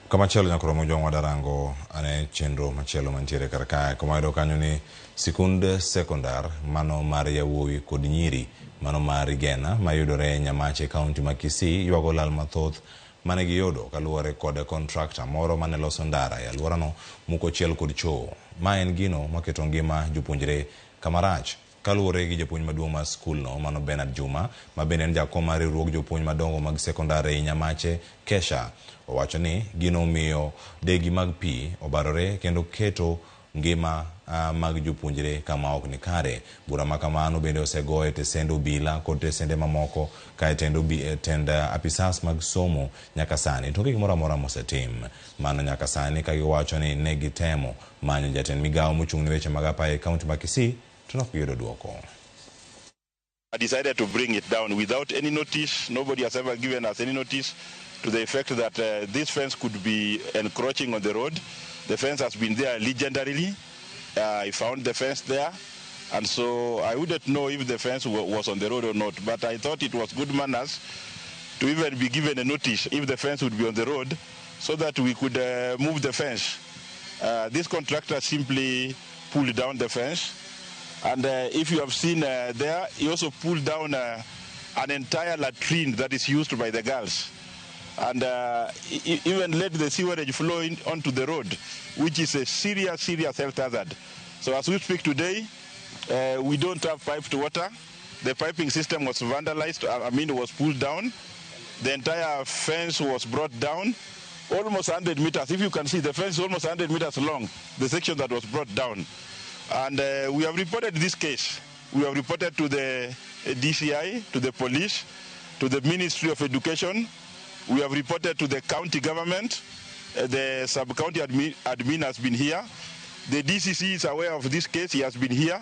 Kamachielo nyakoro Mojwang' wadarango ane chenro machielo mantiere kar kae. Kuma wayudo kanyo ni sikund sekondar mano mar yawuowi kod nyiri mano mar Rigena mayudore Nyamache kaunti ma Kisii ywago lal mathoth mane giyudo kaluwore kod kontrakta moro mane loso ndara e alworano muko chiel kod choo. Ma en gino maketo ngima jopuonjre kama rach. Kaluwore gi japuonj maduong' mar skulno mano Bernard Juma ma bende en jakom mar riwruog jopuonj madongo mag sekondar ei Nyamache Kesha owacho ni gino omiyo degi mag pi obarore kendo keto ngima mag jopuonjre kama ok ni kare. Bura ma kamano bende osego e tesend obila kod tesende mamoko ka tend apisas mag somo nyaka sani to onge gimoro amora mosetim. Mano nyaka sani ka giwacho ni ne gitemo manyo jatend migawo mochung' ne weche mag apaya e kaunti ma Kisii to ne ok giyudo duoko. I decided to bring it down without any notice. Nobody has ever given us any notice to the effect that this fence could be encroaching on the road. The fence has been there legendarily. I found the fence there, and so I wouldn't know if the fence was on the road or not, but I thought it was good manners to even be given a notice if the fence would be on the road so that we could move the fence. This contractor simply pulled down the fence. And if you have seen there, he also pulled down an entire latrine that is used by the girls. And even let the sewerage flow in onto the road, which is a serious, serious health hazard. So as we speak today, we don't have piped water. The piping system was vandalized, I mean, it was pulled down. The entire fence was brought down, almost 100 meters. If you can see, the fence is almost 100 meters long, the section that was brought down. And we have reported this case. We have reported to the DCI, to the police, to the Ministry of Education. We have reported to the county government. The sub-county admin has been here. The DCC is aware of this case. He has been here.